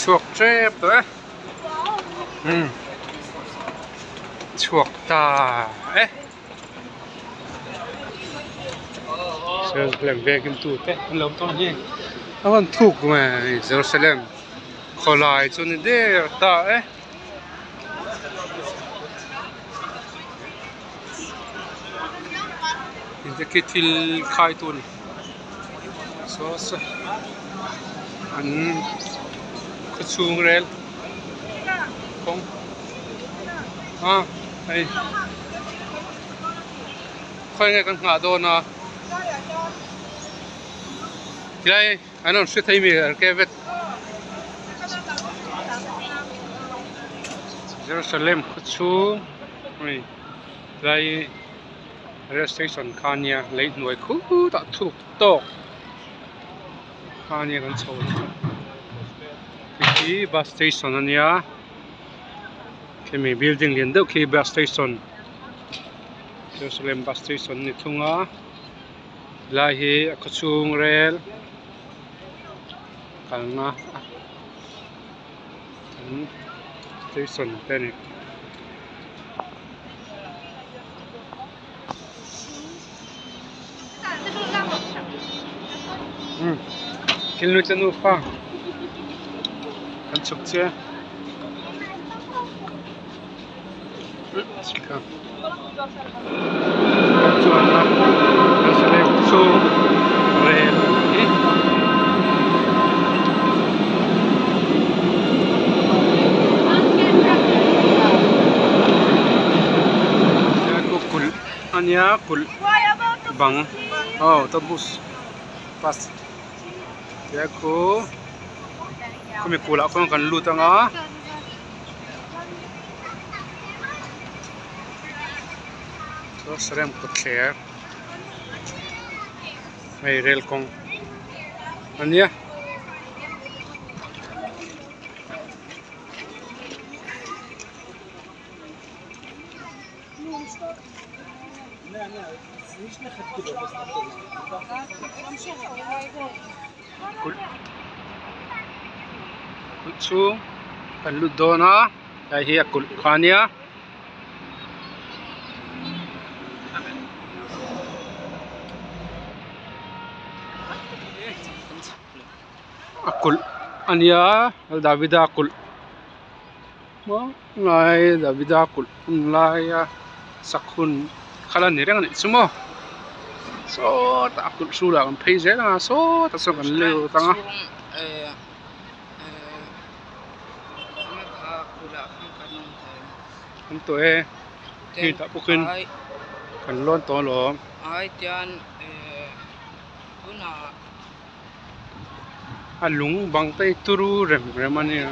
Chhuak tep tawh e umm chhuak ta e Jerusalem veng tu te an lo tawng hi a rawn thuk mai Jerusalem khawlai chu ni der ta e. Inte khi thil khai tu a ni saw saw an khaw chhung rel kawng a hei khawi nge kan nghah dawn a tilai an rawn hre thei mi ke vet Jerusalem khaw chhung hei tilai rail station kha ania lei hnuai khutah thuk tawk kha ania kan chho na hei hi bus station ania khemi building lian deuh khi bus station Jerusalem bus station a ni thung a helai hi a khaw chhung rel kalna station te a ni. Thil nu chu nufa kan chhuk chiah a chuan a Jerusalem chu rel a ni. Kulh a nia kulh bang aw autobus bus tia khu khumi kulh ah khuan kan lut anga Jerusalem kawtthler hei rel kawng a nia. Kulh kulh chhung kan lut dawn a hei hi a kulh kha a nia. A kulh a nia Davida kulh. Hmanlai Davida kulh hun laia sak hun kha la ni reng a nih chu maw sawtah a kulh hrulah kan phei zel ang a sawtah sawn kan lut ang a. An tawh e hei tah bawkin kan lawn tawh alawm. A lung bang te hi turu rem rem a nia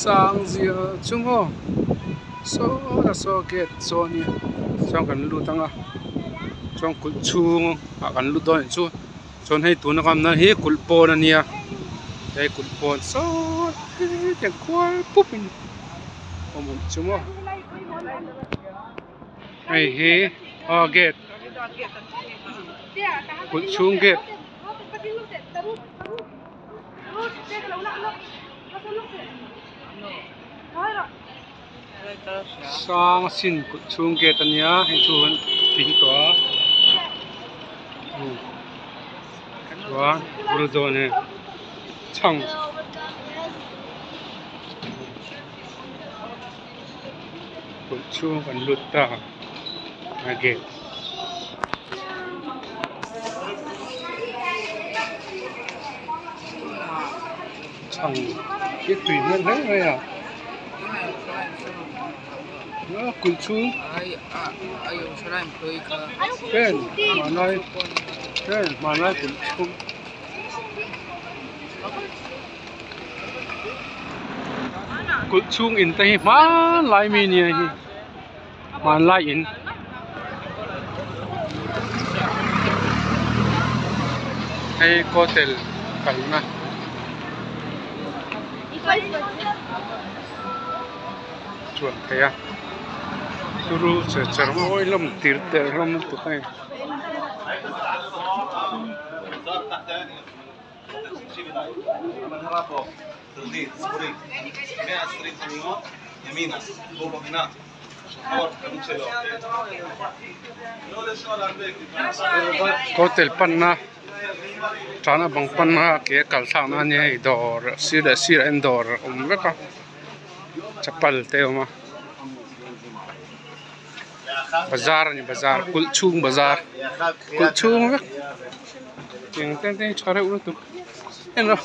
sang zia chu maw saw a saw gate saw a nia chuan kan lut ang a chuan kulh chhung ah kan lut dawn anih chu chuan hei tuna ka awmna hi kulh pawn a nia hei kulh pawn saw hetiang kual pup in a awm anih chu maw. Hei hi aw gate kulh chhung gate sang sin kulh chhung gate a nia hei chu an thing tawh a chuan bul dawn e chhang. Kulh chhung kan lut ta a gate chhang hi tui hmel hle mai a kulh chhung pen hmanlai pen hmanlai kulh chhung. Kulh chhung in te hi hmanlai mi nia hi hmanlai in hei hotel kalna chuan thei a turu che cher mawi hlawm tir tel hlawm lutuk a ni. Hotel panna tana bang panna ke kal thlakna a nia hei dawr sir leh sirah hian dawr a awm vek a chapal te a awm a bazar a ni bazar kulh chhung bazar kulh chhung vek eng te te hi tha reuh lutuk en rawh.